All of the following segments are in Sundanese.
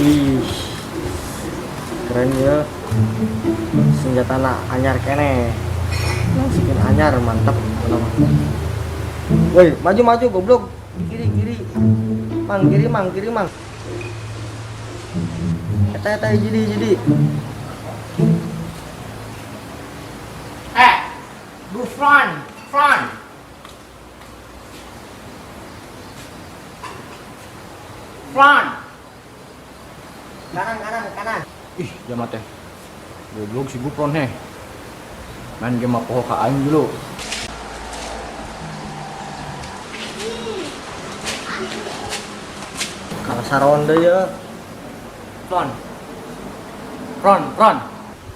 Wih, keren ya. Senjata nak anyar kene. Skin anyar mantap teman. Woi, maju maju goblok. Kiri kiri. Mang kiri mang kiri mang. Eta eta jadi jadi. Eh, go front, front. Front. Kanan kanan kanan. Ih, jamat teh. Goblok si Gupron heh. Main game mah poho ka aing dulu. Kalah saronde ya. Front. Front, front.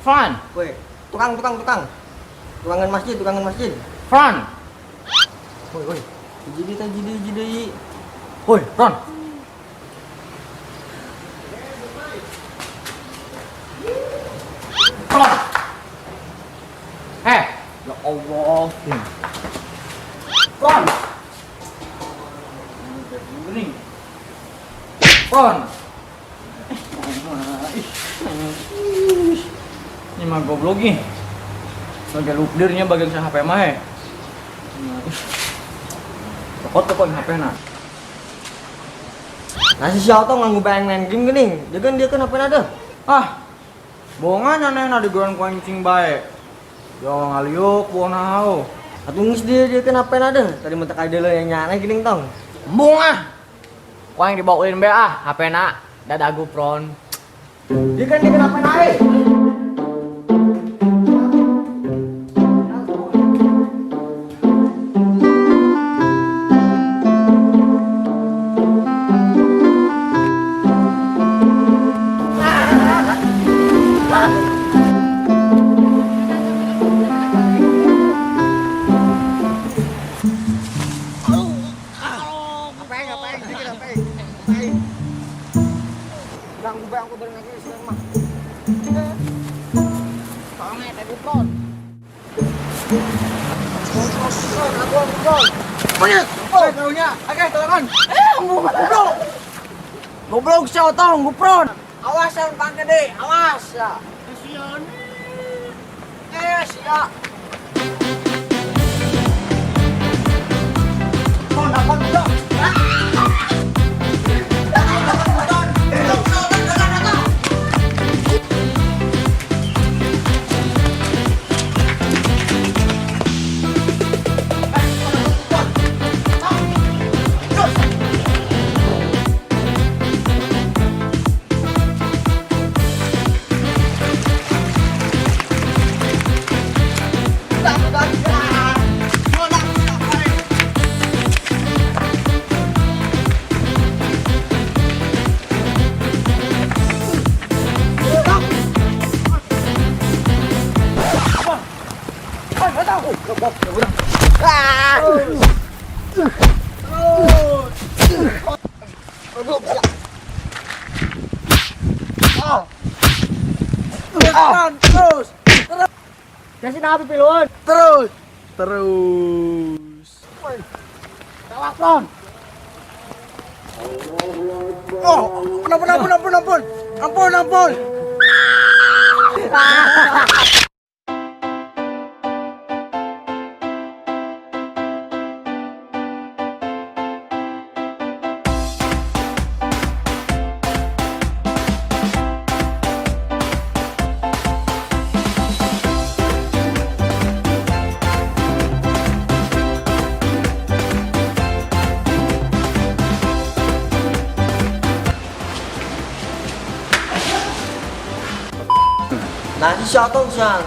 Front, Woi, tukang tukang tukang. Tukangan masjid, tukangan masjid. Front. Woi, woi. Jadi teh jadi jadi. Woi, front. Front. Eh, ya Allah. Front. Gini. Front. Ini mah goblok nih. Bagian lupdirnya bagian sa HP mah he. Tokot tokot HP na. Nah si Xiao tong nganggo bayang main game gini. Dia kan HP ada. Ah, bohongan aneh na digoran ku anjing bae. Yo ngaliuk bohong nao. Atuh geus dia dia kan HP ada. Tadi mentek ada lo yang nyana gini tong. Embung ah. Ku aing dibawa ulin bae ah, HP na dadah Gupron. Dia kan HP naik. Ganggu bayang aku bareng lagi sekarang mah. Tolong teh Gupron. Monyet. Oh, kaunya. Oke, tolongan. Eh, goblok. Goblok si Otong, Gupron. Awas yang pangke deh, awas ya. Eh, sia. Kon, apa goblok? Terus. Kasih nabi piluan. Terus. Terus. Tawak, Pron. Oh, ampun ampun ampun ampun. Ampun ampun. Nah, si Xiao Tong siang.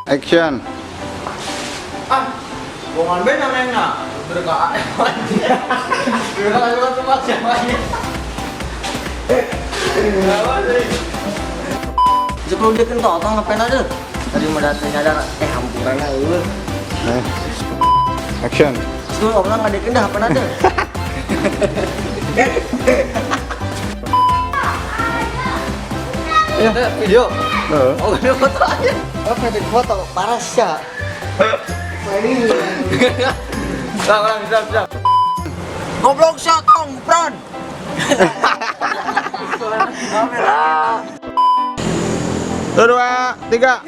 Action. Ah, bohongan be namanya. Berkah. Berkah cuma siapa aja. Sebelum dia kentong, tong ngapain aja? Tadi mau datang nyadar, hampuran eueuh. Action. Sebelum orang ngadekeun dah ngapain aja? Ya, video. Oh, video foto aja. Oh, video foto parah sih. Ulang, ulang, bisa, bisa. Goblok sia tong, Gupron. Satu, dua, tiga.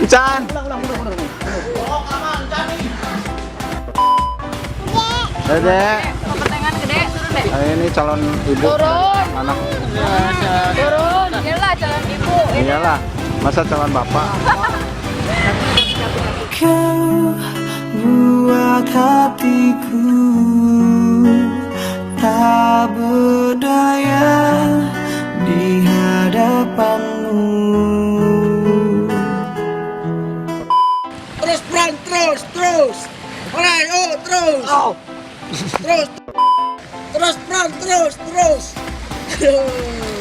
Can. Dede. Kepentingan gede turun deh. Nah, ini calon ibu. Turun. Anak. Turun. Iyalah calon ibu. Iyalah. Masa calon bapak? Kau buat hatiku tak berdaya di hadapanmu. Terus Pron, terus, terus. Mulai, oh, terus. Terus. Terus Pron, terus, terus. Aduh.